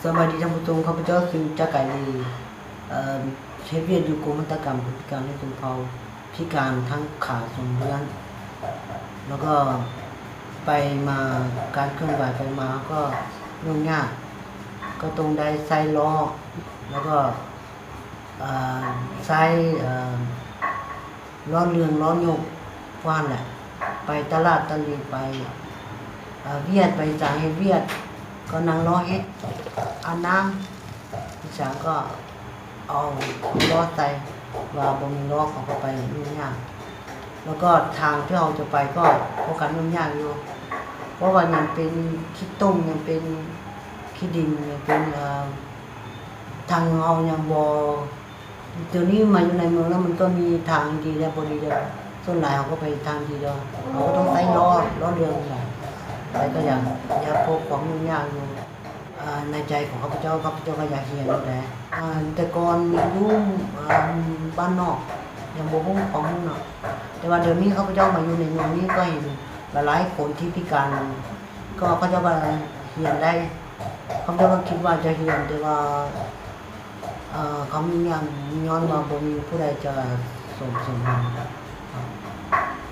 ສະບາຍດີທ່ານຜູ້ຊົມ, ຂ້າພະເຈົ້າຊື່ ຈັກໄກລີ ເອີ ເຮັດວຽກຢູ່ກົມຫັດຖະກຳຄົນພິການ ແລະ ຊົນເຜົ່າພິການທາງຂາສອງເບື້ອງ ແລ້ວກໍໄປມາ ການເຄື່ອນໄຫວໄປມາກໍຫຍຸ້ງຍາກ, ກໍຕ້ອງໄດ້ໃຊ້ລໍ້ ແລ້ວກໍ ເອີ ໃຊ້ ເອີ ລໍ້ເລື່ອງລໍ້ຍົກ ພວກຫັ້ນແຫຼະ ໄປຕະຫຼາດຕະຫຼີ່ ໄປ ເອີ ວຽກ ໄປສາງເຮັດວຽກ ກໍນັ່ງລໍ້ເຮັດ ອາບນ້ຳ ອີສາງກໍເອົາລໍ້ໃສ່ ວ່າບໍ່ມີລໍ້ເຂົາກໍໄປຫຍຸ້ງຍາກ ແລ້ວກໍທາງທີ່ເຮົາຈະໄປກໍຂ້ອນຂ້າງຫຍຸ້ງຍາກຢູ່ ເພາະວ່າຍັງເປັນຂີ້ຕົມ ຍັງເປັນຂີ້ດິນ ຍັງເປັນ ເອີ ທາງເຮົາຍັງບໍ່ ດຽວນີ້ມາຢູ່ໃນເມືອງແລ້ວ ມັນກໍມີທາງດີແລ້ວ ບໍ່ດີແລ້ວ ສ່ວນຫຼາຍເຮົາກໍໄປທາງດີແລ້ວ ເຮົາກໍຕ້ອງໃຊ້ລໍ້ ລໍ້ເລື່ອງນີ້ແຫຼະ ແຕ່ກໍຍັງ ຍັງພົບຄວາມຫຍຸ້ງຍາກຢູ່ ອາ ໃນໃຈຂອງຂ້າພະເຈົ້າ ຂ້າພະເຈົ້າກໍຢາກຮຽນຢູ່ໃດ໋ ອາ ແຕ່ກ່ອນຢູ່ ອາ ບ້ານນອກ ຍັງບໍ່ຮູ້ຄວາມຮູ້ເນາະ ແຕ່ວ່າດຽວນີ້ຂ້າພະເຈົ້າມາຢູ່ໃນເມືອງນີ້ ກໍເຫັນຫຼາຍໆຄົນທີ່ພິການ ກໍເຂົາເຈົ້າກໍຮຽນໄດ້ ເຂົາເຈົ້າກໍຄິດວ່າຈະຮຽນ ແຕ່ວ່າ ເອີ ເຂົາມີຫຍັງ ຍ້ອນວ່າບໍ່ມີຜູ້ໃດຈະສົ່ງເສີມເຮົາ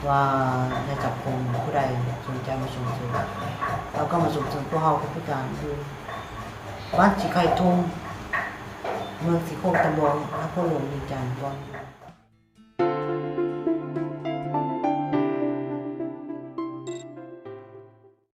ວ່າໃນສັງຄົມຜູ້ໃດສົນໃຈມາສົ່ງເສີມ ແລ້ວກໍມາສົ່ງເສີມພວກເຮົາຄົນພິການຢູ່ບ້ານສີໄຂ່ທຸ່ງ ເມືອງສີໂຄກຕະບອງ ນະຄອນຫຼວງວຽງຈັນ ບ່ອນ